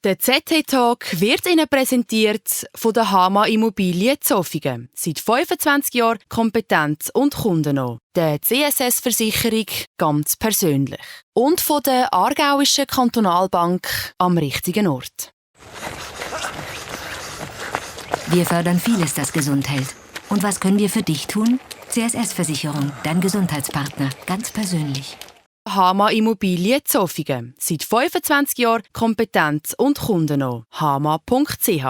Der ZT-Talk wird Ihnen präsentiert von der Hama Immobilien Zofingen. Seit 25 Jahren Kompetenz und Kundennah. Der CSS-Versicherung ganz persönlich. Und von der Aargauischen Kantonalbank am richtigen Ort. Wir fördern vieles, das gesund hält. Und was können wir für dich tun? CSS-Versicherung, dein Gesundheitspartner, ganz persönlich. Hama Immobilien Zofingen. Seit 25 Jahren Kompetenz und Kundennah. hama.ch.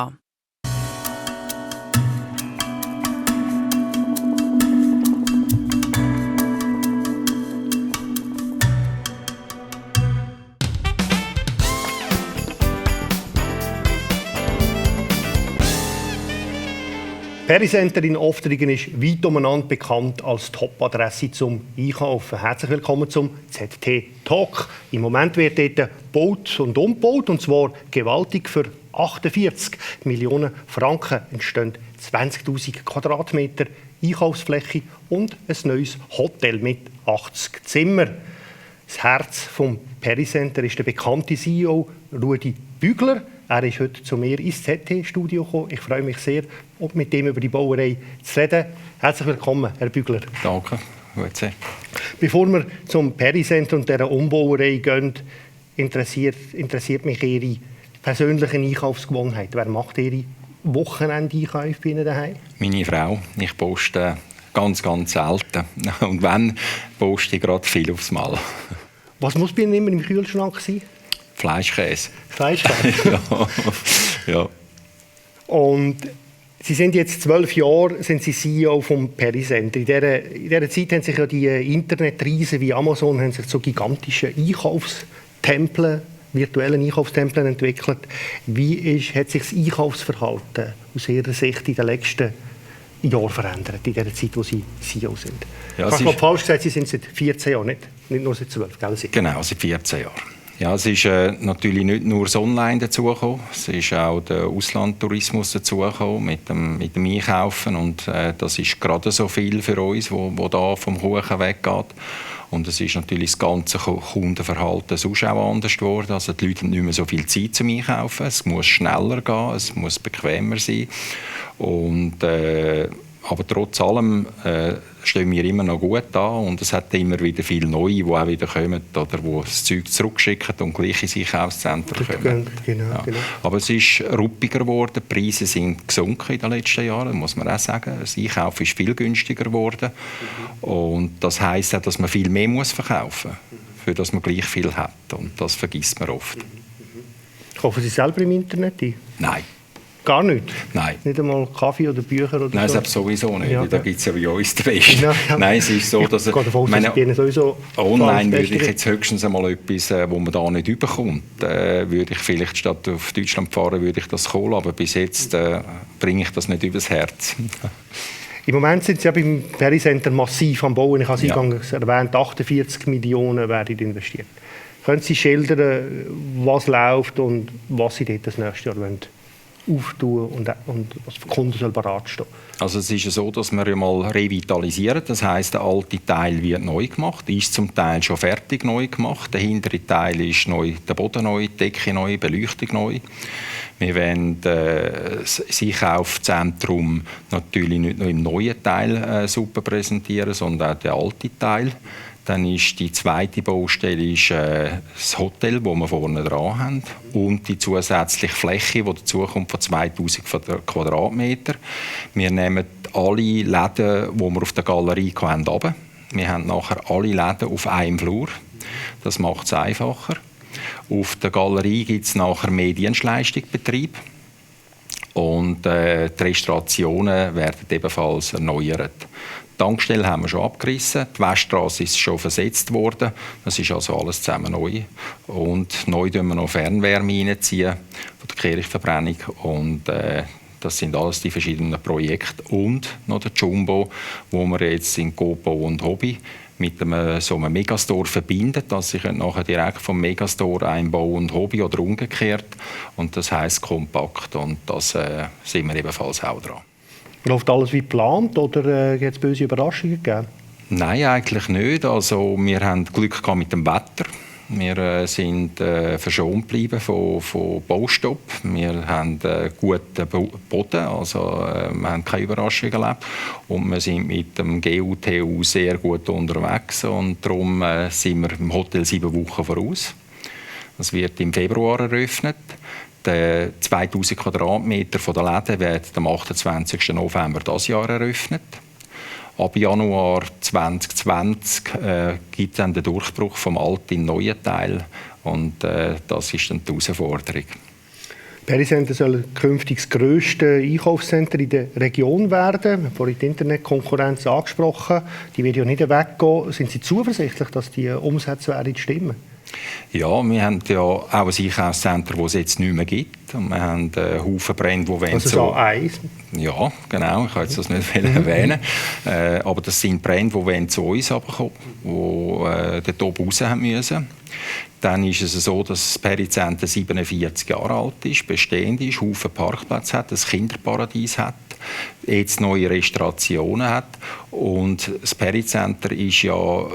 Pericenter in Oftringen ist weit umeinander bekannt als Top-Adresse zum Einkaufen. Herzlich willkommen zum ZT-Talk. Im Moment wird dort gebaut und umgebaut, und zwar gewaltig. Für 48 Millionen Franken entstehen 20'000 Quadratmeter Einkaufsfläche und ein neues Hotel mit 80 Zimmern. Das Herz vom Pericenter ist der bekannte CEO Rudi Bügler. Er ist heute zu mir ins ZT-Studio gekommen. Ich freue mich sehr, mit ihm über die Bauerei zu reden. Herzlich willkommen, Herr Bügler. Danke, gut sehr. Bevor wir zum Pericenter und dieser Umbauerei gehen, interessiert mich Ihre persönliche Einkaufsgewohnheit. Wer macht Ihre Wochenendeinkäufe bei Ihnen daheim? Meine Frau. Ich poste ganz, ganz selten. Und wenn, poste ich gerade viel aufs Mal. Was muss bei Ihnen immer im Kühlschrank sein? Fleischkäse. Fleischkäse? ja. Und Sie sind jetzt 12 Jahre CEO vom Pericenter. In dieser Zeit haben sich ja die Internetriesen wie Amazon haben sich so gigantische Einkaufstempel, virtuellen Einkaufstempel entwickelt. Wie hat sich das Einkaufsverhalten aus Ihrer Sicht in den letzten Jahren verändert, in der Zeit, wo Sie CEO sind? Ja, ich habe falsch gesagt, Sie sind seit 14 Jahren, nicht nur seit 12, gell? Genau, seit 14 Jahren. Ja, es ist natürlich nicht nur das Online dazugekommen, es ist auch der Auslandtourismus dazugekommen mit dem Einkaufen, und das ist gerade so viel für uns, wo da vom Kuchen weggeht. Und es ist natürlich das ganze Kundenverhalten sonst auch anders geworden. Also die Leute haben nicht mehr so viel Zeit zum Einkaufen, es muss schneller gehen, es muss bequemer sein. Und aber trotz allem stehen wir immer noch gut da, und es hat immer wieder viele Neue, die auch wieder kommen oder die das Zeug zurückschicken und gleich ins Einkaufszentrum kommen. Genau. Aber es ist ruppiger geworden, die Preise sind gesunken in den letzten Jahren, muss man auch sagen. Das Einkauf ist viel günstiger geworden. Und das heisst auch, dass man viel mehr verkaufen muss, für das man gleich viel hat. Und das vergisst man oft. Kaufen Sie selber im Internet ein? Nein. Gar nicht? Nein. Nicht einmal Kaffee oder Bücher oder Nein, so? Nein, sowieso nicht. Ja, da gibt es ja bei uns den Besten. Ja. Nein, es ist so, dass sowieso online würde ich jetzt höchstens einmal etwas, wo man da nicht überkommt. Würde ich vielleicht statt auf Deutschland fahren, würde ich das holen, aber bis jetzt bringe ich das nicht übers Herz. Im Moment sind Sie ja beim Pericenter massiv am Bauen. Ich habe es eingangs erwähnt, 48 Millionen werden investiert. Können Sie schildern, was läuft und was Sie dort das nächste Jahr wollen auftun und was für Kunden soll bereitstehen? Also es ist ja so, dass wir mal revitalisieren. Das heisst, der alte Teil wird neu gemacht, ist zum Teil schon fertig neu gemacht. Der hintere Teil ist neu, der Boden neu, die Decke neu, die Beleuchtung neu. Wir wollen das Einkaufszentrum natürlich nicht nur im neuen Teil super präsentieren, sondern auch den alten Teil. Dann ist die zweite Baustelle das Hotel, das wir vorne dran haben, und die zusätzliche Fläche, die dazukommt von 2000 Quadratmeter. Wir nehmen alle Läden, die wir auf der Galerie haben, runter. Wir haben nachher alle Läden auf einem Flur. Das macht es einfacher. Auf der Galerie gibt es nachher mehr Dienstleistungsbetrieb. Und die Restaurationen werden ebenfalls erneuert. Die Tankstelle haben wir schon abgerissen, die Weststraße ist schon versetzt worden. Das ist also alles zusammen neu. Und neu ziehen wir noch Fernwärme reinziehen von der Kirchverbrennung. Und das sind alles die verschiedenen Projekte. Und noch der Jumbo, wo wir jetzt in Copo und Hobby mit so einem Megastore verbinden, dass ich nachher direkt vom Megastore einbau und Hobby oder umgekehrt. Und das heisst kompakt, und das sind wir ebenfalls auch dran. Läuft alles wie geplant oder hat es böse Überraschungen gegeben? Nein, eigentlich nicht. Also, wir haben Glück gehabt mit dem Wetter. Wir sind verschont geblieben von Baustopp. Wir haben guten Boden, also wir haben keine Überraschungen erlebt. Und wir sind mit dem GUTU sehr gut unterwegs. Und darum sind wir im Hotel 7 Wochen voraus. Das wird im Februar eröffnet. Die 2000 Quadratmeter von der Läden werden am 28. November dieses Jahr eröffnet. Ab Januar 2020 gibt es dann den Durchbruch vom alten in den neuen Teil. Und das ist dann die Herausforderung. Periscenter soll künftig das grösste Einkaufscenter in der Region werden. Wir haben vorhin die Internetkonkurrenz angesprochen. Die wird ja nicht weggehen. Sind Sie zuversichtlich, dass die Umsätze werden stimmen? Ja, wir haben ja auch ein Einkaufscenter, das es jetzt nicht mehr gibt. Und wir haben einen Haufen Brände, die also so eins? Ja, genau. Ich kann jetzt das nicht erwähnen. Aber das sind Brände, die zu uns runterkommen, die dort oben raus haben müssen. Dann ist es so, dass das Perizenter 47 Jahre alt ist, bestehend ist, Haufen Parkplätze hat, ein Kinderparadies hat, jetzt neue Restaurationen hat. Und das Perizenter ist ja,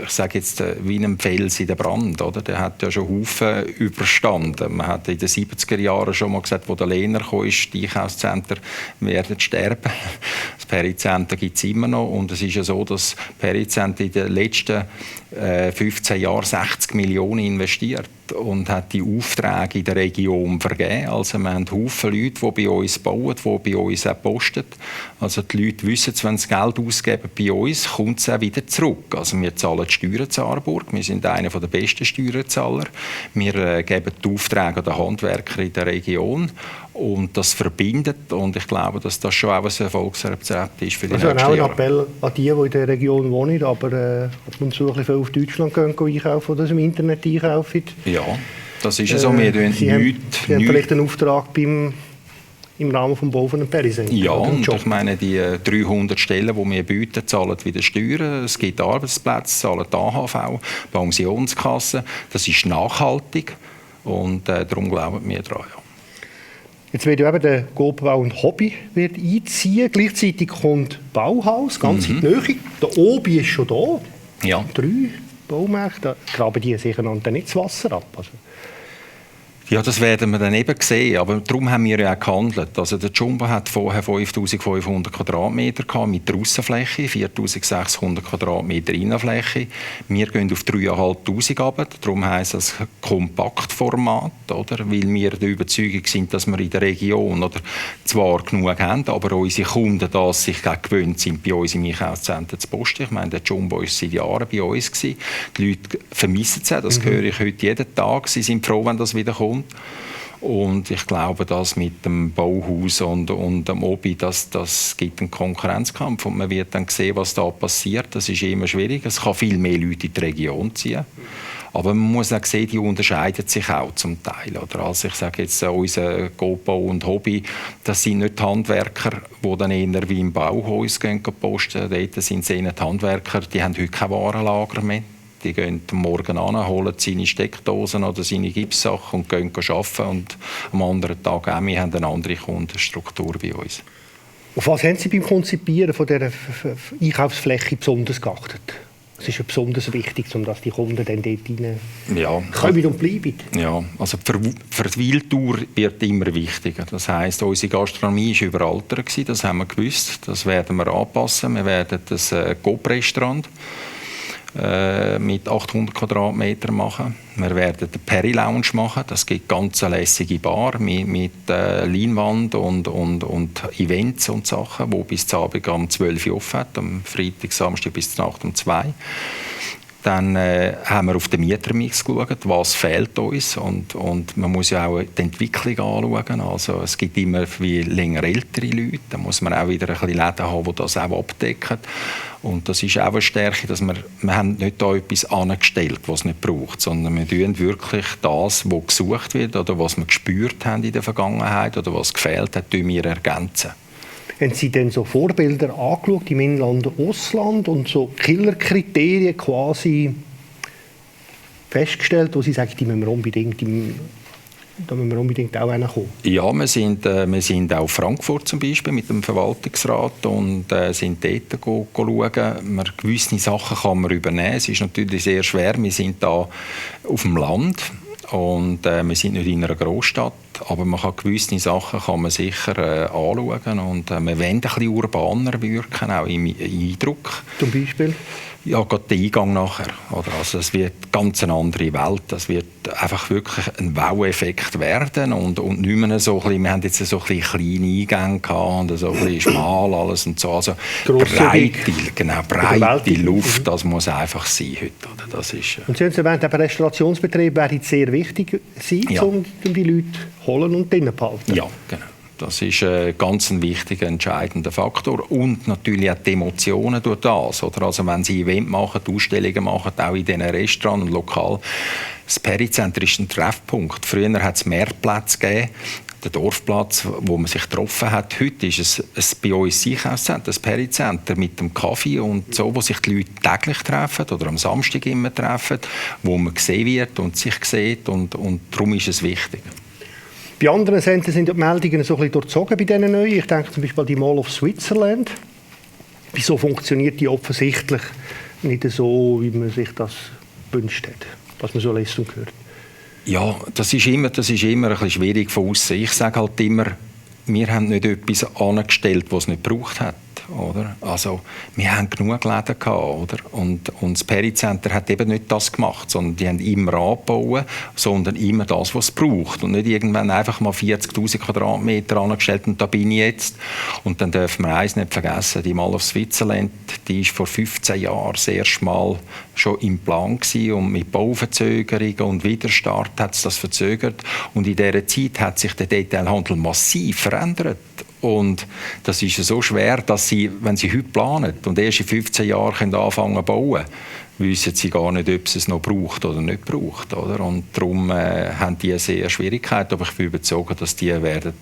ich sage jetzt, wie ein Fels in der Brand. Oder? Der hat ja schon Haufen überstanden. Man hat in den 70er Jahren schon mal gesagt, wo der Lehner kam, ist, die Einkaufszentren werden sterben. Das Perizenter gibt es immer noch. Und es ist ja so, dass das Perizenter in den letzten 15 Jahren 60 Millionen investiert und hat die Aufträge in der Region vergeben. Also wir haben Haufen Leute, die bei uns bauen, die bei uns auch posten. Also die Leute wissen, wenn sie Geld ausgeben bei uns, kommt es auch wieder zurück. Also wir zahlen die Steuern zu Aarburg. Wir sind einer der besten Steuerzahler. Wir geben die Aufträge an den Handwerker in der Region. Und das verbindet. Und ich glaube, dass das schon auch ein Erfolgsrezept ist für die nächsten Jahre. Also auch ein Appell an die in der Region wohnen, aber ab und zu ein bisschen auf Deutschland gehen einkaufen oder im Internet einkaufen. Ja, das ist so. Wir Sie haben vielleicht einen Auftrag im Rahmen des Bau von einem Periscenter. Ja, und ich meine, die 300 Stellen, die wir bieten, zahlen wieder Steuern. Es gibt Arbeitsplätze, zahlen die AHV, Pensionskassen. Das ist nachhaltig und darum glauben wir daran. Ja. Jetzt wird ja eben der Coop-Bau und Hobby wird einziehen. Gleichzeitig kommt Bauhaus, ganz in die Nähe. Der Obi ist schon da. Ja. 3 Baumärkte. Da graben die sicher dann nicht das Wasser ab. Also. Ja, das werden wir dann eben sehen. Aber darum haben wir ja auch gehandelt. Also der Jumbo hat vorher 5500 Quadratmeter gehabt mit der Aussenfläche, 4600 Quadratmeter Innenfläche. Wir gehen auf 3500 runter. Darum heisst das Kompaktformat, oder? Weil wir der Überzeugung sind, dass wir in der Region oder zwar genug haben, aber unsere Kunden das sich gewöhnt sind, bei uns im Einkaufszentrum zu posten. Ich meine, der Jumbo war seit Jahren bei uns gewesen. Die Leute vermissen es. Das höre ich heute jeden Tag. Sie sind froh, wenn das wieder kommt. Und ich glaube, dass mit dem Bauhaus und dem Obi, das gibt einen Konkurrenzkampf. Und man wird dann sehen, was da passiert. Das ist immer schwierig. Es kann viel mehr Leute in die Region ziehen. Aber man muss auch sehen, die unterscheiden sich auch zum Teil. Oder? Also ich sage jetzt, unser Coop-Bau und Hobby, das sind nicht Handwerker, die dann eher wie im Bauhaus gehen posten. Dort sind es eher die Handwerker, die haben heute kein Warenlager mehr. Die gehen morgen an, holen seine Steckdosen oder seine Gipssachen und gehen arbeiten. Und am anderen Tag auch. Wir haben eine andere Kundenstruktur bei uns. Auf was haben Sie beim Konzipieren von dieser Einkaufsfläche besonders geachtet? Es ist ja besonders wichtig, dass die Kunden dann dort rein kommen und bleiben. Ja, also die Verweildauer wird immer wichtiger. Das heisst, unsere Gastronomie war überaltert, das haben wir gewusst. Das werden wir anpassen. Wir werden das Coop-Restaurant mit 800 Quadratmetern machen. Wir werden den Peri-Lounge machen. Das gibt ganz eine lässige Bar mit Leinwand und Events und Sachen, die bis zum Abend um 12 Uhr offen hat, am Freitag, Samstag bis zur Nacht um 2 Uhr. Dann haben wir auf den Mietermix geschaut, was fehlt uns. Und man muss ja auch die Entwicklung anschauen. Also es gibt immer viel länger ältere Leute. Da muss man auch wieder ein bisschen Läden haben, die das auch abdecken. Und das ist auch eine Stärke, dass wir haben nicht da etwas angestellt, was es nicht braucht, sondern wir tun wirklich das, was gesucht wird oder was wir gespürt haben in der Vergangenheit oder was gefehlt hat, wir ergänzen. Haben Sie denn so Vorbilder angeschaut im Inland und Ausland und so Killerkriterien quasi festgestellt, wo Sie sagen, die müssen wir unbedingt Da müssen wir unbedingt auch hinkommen. Ja, wir sind auch in Frankfurt zum Beispiel mit dem Verwaltungsrat und sind dort schauen. Gewisse Sachen kann man übernehmen. Es ist natürlich sehr schwer. Wir sind da auf dem Land und wir sind nicht in einer Großstadt. Aber man kann gewisse Sachen kann man sicher anschauen. Und wir wollen ein bisschen urbaner wirken, auch im Eindruck. Zum Beispiel? Ja, gerade der Eingang nachher. Also es wird ganz eine andere Welt. Das wird einfach wirklich ein Wow-Effekt werden und nicht mehr so ein bisschen, wir haben jetzt so ein bisschen kleine Eingänge gehabt und so ein bisschen schmal alles und so. Also breite Luft, das muss einfach sein heute. Oder? Das ist, und Sie haben es erwähnt, der Restaurationsbetrieb wäre sehr wichtig sein, um die Leute zu holen und drinnen zu behalten. Ja, genau. Das ist ein ganz wichtiger, entscheidender Faktor. Und natürlich auch die Emotionen durch das. Oder? Also wenn Sie Events machen, Ausstellungen machen, auch in diesen Restaurants und Lokalen. Das Pericenter ist ein Treffpunkt. Früher hat es mehr Plätze gegeben. Der Dorfplatz, wo man sich getroffen hat. Heute ist es bei uns Einkaufszentrum, das Pericenter mit dem Kaffee und so, wo sich die Leute täglich treffen oder am Samstag immer treffen, wo man gesehen wird und sich sieht. Und darum ist es wichtig. Bei anderen Zentren sind die Meldungen so ein bisschen durchzogen bei diesen neuen. Ich denke zum Beispiel an die Mall of Switzerland. Wieso funktioniert die offensichtlich nicht so, wie man sich das wünscht hat, was man so liest und hört? Ja, das ist immer ein bisschen schwierig von außen. Ich sage halt immer, wir haben nicht etwas angestellt, was es nicht gebraucht hat. Oder? Also, wir haben genug Läden gehabt, oder? Und das Pericenter hat eben nicht das gemacht, sondern die haben immer angebaut, sondern immer das, was es braucht. Und nicht irgendwann einfach mal 40'000 Quadratmeter angestellt und da bin ich jetzt. Und dann dürfen wir eins nicht vergessen, die Mall of Switzerland, die ist vor 15 Jahren das erste Mal schon im Plan gewesen, und mit Bauverzögerungen und Widerstart hat es das verzögert. Und in dieser Zeit hat sich der Detailhandel massiv verändert. Und das ist so schwer, dass Sie, wenn Sie heute planen und erst in 15 Jahren anfangen zu bauen, wissen Sie gar nicht, ob es noch braucht oder nicht braucht. Oder? Und darum haben die sehr Schwierigkeiten. Aber ich bin überzeugt, dass die werden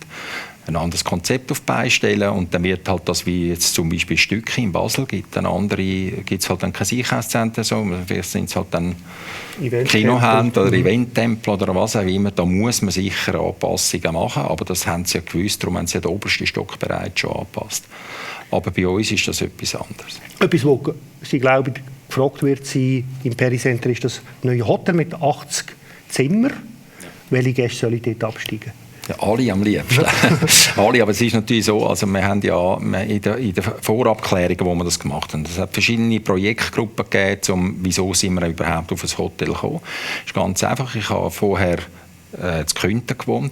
ein anderes Konzept auf die Beine stellen. Und dann wird halt das, wie jetzt zum Beispiel Stücke in Basel gibt, dann andere gibt es halt dann kein Einkaufszentrum, so. Vielleicht sind es halt dann Kinohändler oder Eventtempel oder was auch immer. Da muss man sicher Anpassungen machen, aber das haben sie ja gewusst, darum haben sie den obersten Stock bereits schon angepasst. Aber bei uns ist das etwas anderes. Etwas, wo Sie glauben, gefragt wird sein im Pericenter, ist das neue Hotel mit 80 Zimmern. Welche Gäste sollen dort absteigen? Ja, alle am liebsten. Alle, aber es ist natürlich so, also wir haben ja in der Vorabklärung, wo wir das gemacht haben, es hat verschiedene Projektgruppen gegeben, wieso sind wir überhaupt auf ein Hotel gekommen. Das ist ganz einfach, ich habe vorher in Künten gewohnt,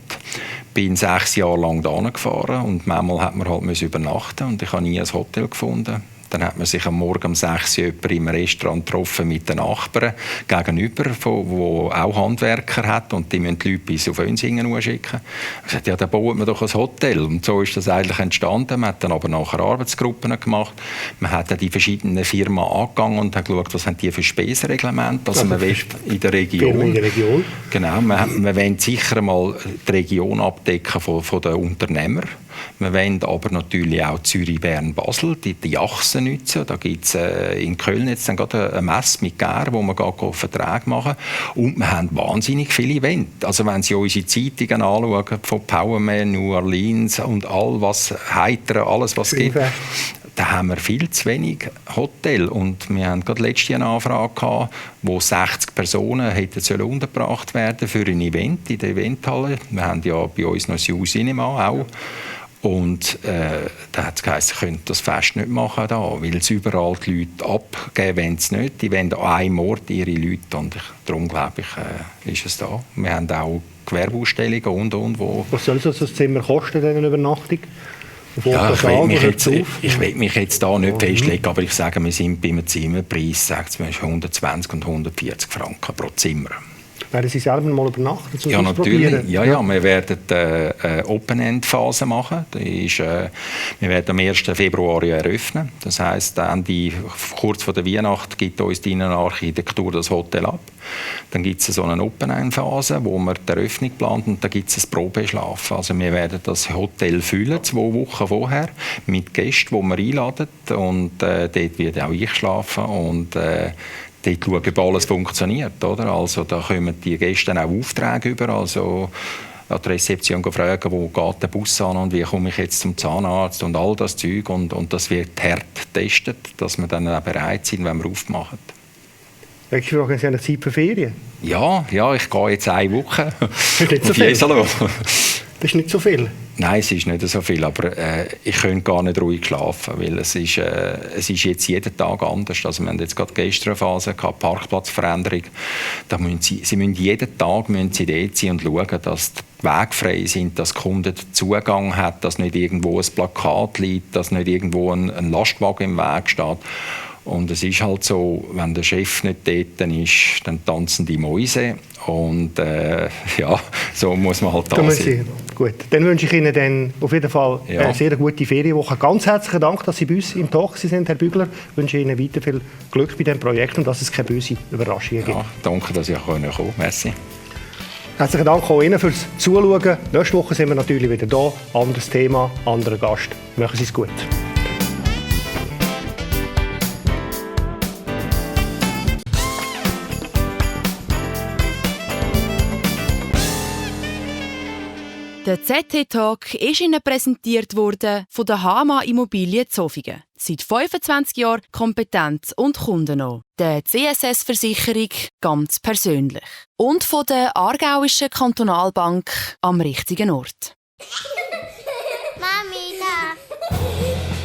bin 6 Jahre lang da gefahren und manchmal hat man halt übernachten und ich habe nie ein Hotel gefunden. Dann hat man sich am Morgen um 6 Uhr im Restaurant getroffen mit den Nachbarn gegenüber, der auch Handwerker hat, und die müssen die Leute bis auf uns schicken. Ich sagte, ja, dann bauen wir doch ein Hotel. Und so ist das eigentlich entstanden. Man hat dann aber nachher Arbeitsgruppen gemacht. Man hat dann die verschiedenen Firmen angegangen und hat geschaut, was haben die für Spesenreglemente. Also man will in der Region. Genau, man will sicher mal die Region abdecken von den Unternehmern. Wir wollen aber natürlich auch Zürich, Bern, Basel, die Achsen nutzen. Da gibt es in Köln jetzt dann gerade eine Messe mit Gär, wo wir Verträge machen. Und wir haben wahnsinnig viele Events. Also wenn Sie unsere Zeitungen anschauen, von Powerman, New Orleans und alles, was es gibt, da haben wir viel zu wenig Hotel. Und wir haben gerade letztes Jahr eine Anfrage gehabt, wo 60 Personen hätten untergebracht werden für ein Event in der Eventhalle. Wir haben ja bei uns noch ein Cinema auch. Und da hat es geheißen, sie können das Fest nicht machen da, weil es überall die Leute abgeben, wenn es nicht. Die wollen an einem Ort ihre Leute. Und darum glaube ich, ist es da. Wir haben auch Gewerbeausstellungen und wo. Was soll so ein Zimmer kosten, eine Übernachtung? Ja, ich will mich jetzt da nicht festlegen, aber ich sage, wir sind bei einem Zimmerpreis, sagt es 120 und 140 Franken pro Zimmer. Werden Sie selber mal übernachten? Ja, natürlich. Ja, wir werden eine Open-End-Phase machen. Wir werden am 1. Februar eröffnen. Das heisst, kurz vor der Weihnacht gibt uns die Innenarchitektur das Hotel ab. Dann gibt es so eine Open-End-Phase, wo wir die Eröffnung planen, und dann gibt es ein Probeschlafen. Also wir werden das Hotel füllen, 2 Wochen vorher, mit Gästen, die wir einladen. Und dort wird auch ich schlafen. Und dort schauen, ob alles funktioniert. Oder? Also, da kommen die Gäste auch Aufträge über. Also, an der Rezeption fragen, wo geht der Bus an und wie komme ich jetzt zum Zahnarzt und all das Zeug. Und das wird hart getestet, dass wir dann auch bereit sind, wenn wir aufmachen. Nächste Frage, Sie haben Zeit für Ferien? Ja, ich gehe jetzt 1 Woche. Das ist nicht so viel. Das ist nicht so viel? Nein, es ist nicht so viel, aber ich könnte gar nicht ruhig schlafen, weil es ist jetzt jeden Tag anders. Also wir haben jetzt gerade gestern eine Phase gehabt, Parkplatzveränderung. Da müssen sie müssen jeden Tag dort sein und schauen, dass die Wege frei sind, dass der Kunde den Zugang hat, dass nicht irgendwo ein Plakat liegt, dass nicht irgendwo ein Lastwagen im Weg steht. Und es ist halt so, wenn der Chef nicht dort ist, dann tanzen die Mäuse. Und so muss man halt da sein. Gut, dann wünsche ich Ihnen dann auf jeden Fall eine sehr gute Ferienwoche. Ganz herzlichen Dank, dass Sie bei uns im Talk sind, Herr Bügler. Ich wünsche Ihnen weiter viel Glück bei diesem Projekt und dass es keine bösen Überraschungen gibt. Ja, danke, dass ich kommen konnte. Merci. Herzlichen Dank auch Ihnen fürs Zuschauen. Nächste Woche sind wir natürlich wieder da. Anderes Thema, anderer Gast. Machen Sie es gut. Der ZT-Talk ist Ihnen präsentiert worden von der HAMA Immobilien Zofingen. Seit 25 Jahren Kompetenz und Kundennah. Der CSS-Versicherung ganz persönlich. Und von der Aargauischen Kantonalbank am richtigen Ort. Mami, da.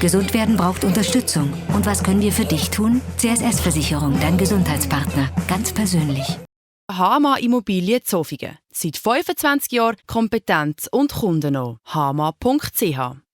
Gesund werden braucht Unterstützung. Und was können wir für dich tun? CSS-Versicherung, dein Gesundheitspartner. Ganz persönlich. HAMA Immobilien Zofingen. Seit 25 Jahren Kompetenz und Kundennah. hama.ch